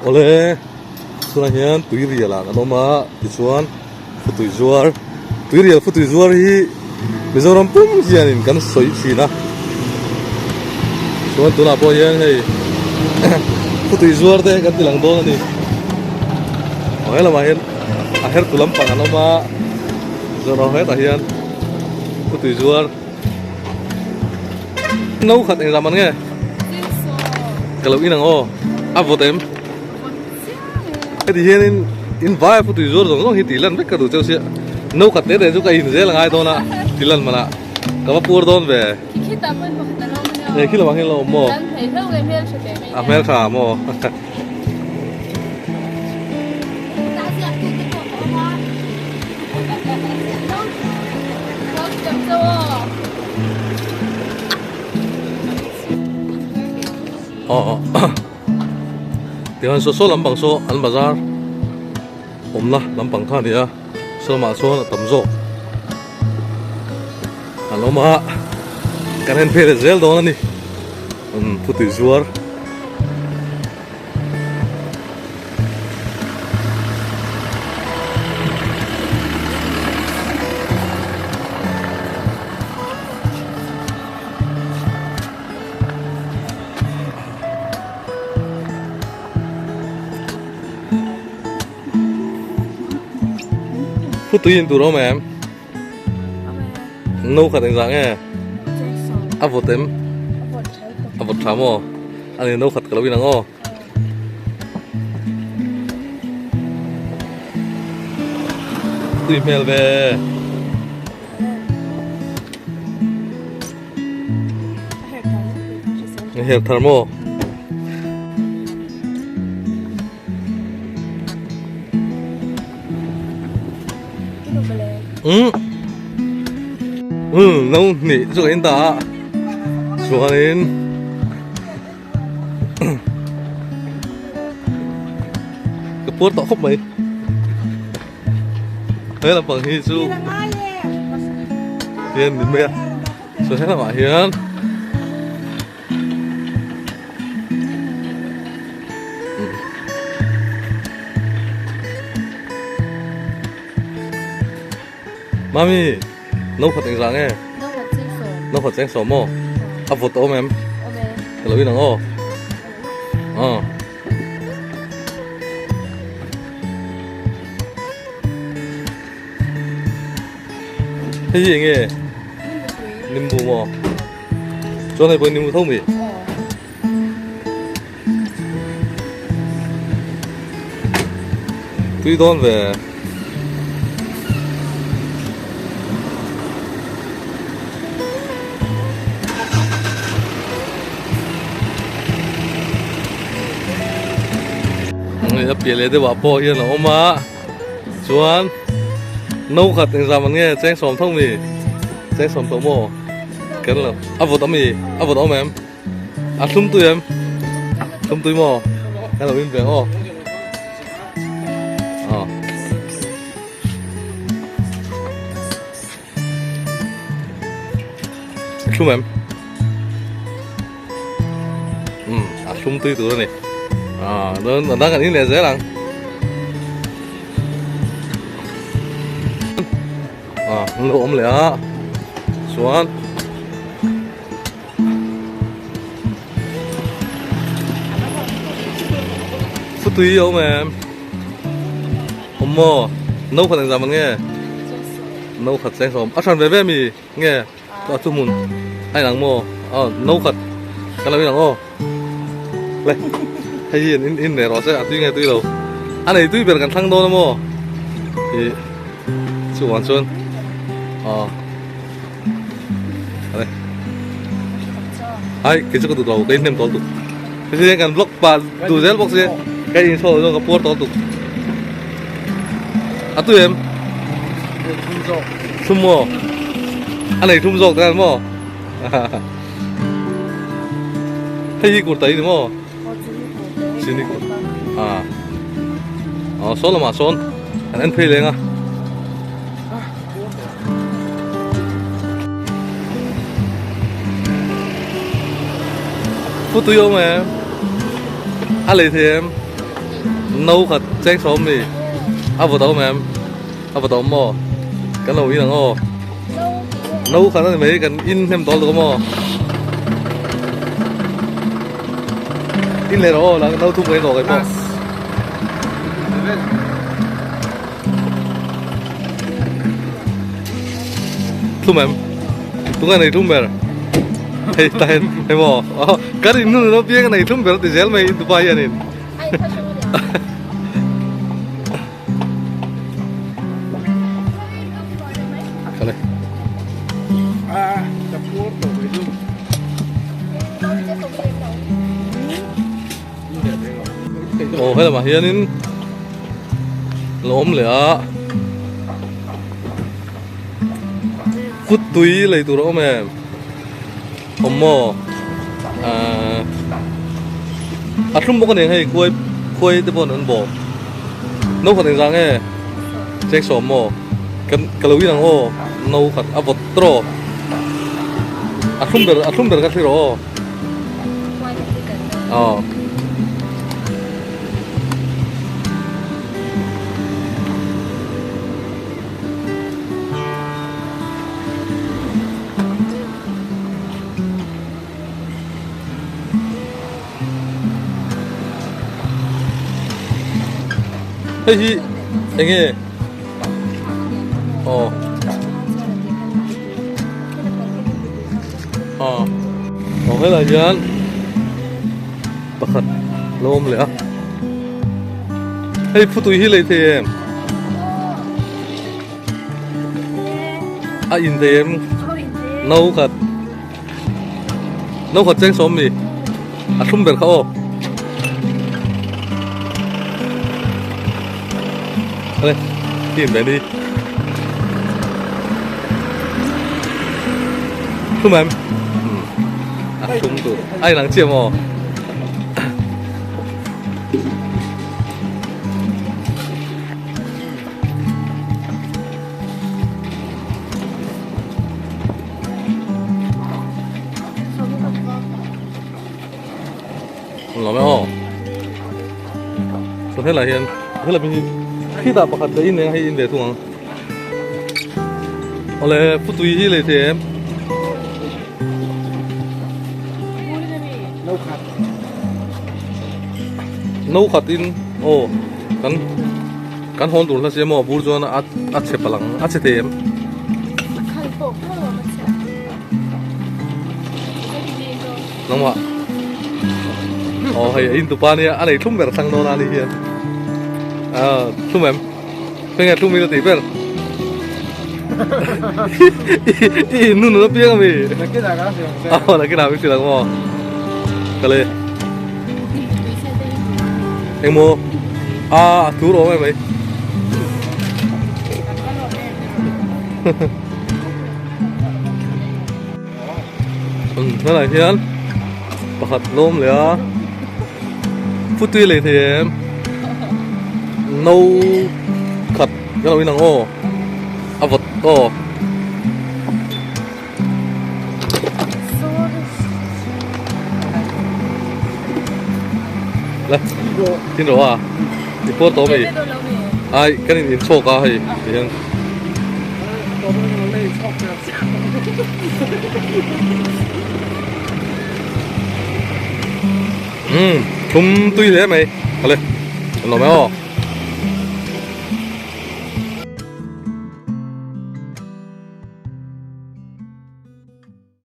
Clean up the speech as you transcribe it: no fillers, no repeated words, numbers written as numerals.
Awle tunah hian tui rial ah kan awm a tichuan futui zuar tui rial futui zuar hi Mizoram pum hianin kan sawi thin a chuan tunah pawh hian hei futui zuar te kan ti lang dawn a ni aw helamah hian a hertu lampang an awm a chuan aw hetah hian futui zuar. No khat engzah man nge? Ka lo in ang aw. A vawt em? Heti hianin in vai a futui zuar zawng zawng hi tih lan vek ka duh cheu sia. No khat te te chu ka in zel a ngai dawn a tih lan man ah ka va pur dawn ve. He khi lamah hian lo awm maw? A hmeltha maw? Tichuan saw saw lampang saw an bazar awmna lampang kha a ni a saw lamah chuan a tam zawk an awm a kan en phei leh zel dawn a ni umm phutui zuar. Phutui in tur a awm em? No khat engzah nge? A vawt em? A vawt tha maw? A ni no khat ka lo in ang aw. Tui hmel ve. Her thar maw? Um um no hnih chu ka in ta a chuanin ka puar tawh khawp mai he lampang hi chu hian min mai a chuan he lamah hian. Mami, no khat engzah nge? No khat cheng sawm. No khat cheng sawm maw? A vawt a awm em? Awm e. Ka lo in ang aw. Aw. Hei hi enge? Nimbu maw? Chuan hei pawh nimbu tho mi? Tui dawn ve. A piah leh deuh ah pawh hian a awm a chuan no khat engzam an nge cheng sawm tho mi cheng sawm tawh maw ken lo a vawt awm i a vawt awm em a thlum tui em thlum tui maw kan lo in ve ang aw aw thlum em um a thlum tui tur a ni ah dawn a dang kan in leh zel ang ah an lo awm leh a chuan Phutui a awm em? Awm maw? No khat engzah man nge? No khat cheng sawm. A hran ve ve mi nge? A chu hmun a inang maw? Aw no khat kan lo inang aw. Le hei hi in in nei rawh se a tui nge tui lo. A nei tui ber kan thlang dawn a maw? Ih chuvang chuan aw. Ai kei chu ka duh lo ka inhnem tawl tuk heti hian kan vlog pah duh zel bawk si ka inchhaw zawng ka puar tawl tuk a tui em thum maw a nei thum zawk tan maw hei hi kurta hi ni maw chini kur a aw sawn lamah sawn an en phei leng a. Pu tui awm em? A lei thei em? No khat cheng sawm mi a vawt a awm em a vawt a awm maw kan lo in ang aw no khat a ni mai kan in hnem tawh lutuk a maw in leh rawh aw la no thum kan in rawh kai pawh. Thlum em? Tunge nei thlum ber? Hei ta hian hei maw? Kan in nun lo piang nei thlum ber ti zel mai Dubai hianin. Kale. Ah, ka puar tawh mai chu. Aw helamah hianin lo awm leh a kut tui lei tur a awm em awm maw ahh a thlum bawk a ni hei khuai khuai te pawh an bawm no khat engzah nge cheng sawm maw kan ka lo in ang aw no khat a vawt tawh a thlum ber a thlum ber ka thlir aw. Aw. Hei hi enge aw. Aw aw helai hian pakhat lo awm leh a hei phutui hi lei thei em a in thei em no khat no khat cheng sawm mi a thlum ber kha aw ale hi in ve ni. Thum em? A thum tur. A inang chiah maw? Lawm e aw. Saw helai hian helai hi khitah pakhat leh in eng hei in ve thung ang. Awle putui hi lei thei em? No khat. No khat in aw kan kan hawn tur hla sia maw bur chuan a a chhe palang a chhe thei em? Nangmah aw hei a in tupa nia a nei thlum ber thlang dawn a ni hian ah thlum em? Heng a thlum in a tih ber i in nun a piang ami aw nakinah min hrilh ang maw kale engmaw a a thur awm em mai Hnaiah hian pakhat lawm leh a futui lei thei em no khat ka lo in ang aw a vawt aw. Le tin rawh a i pawr tawh mai ai kan in inchhawk a hei tihian. Umm thum tui hle mai ale an lawm e aw.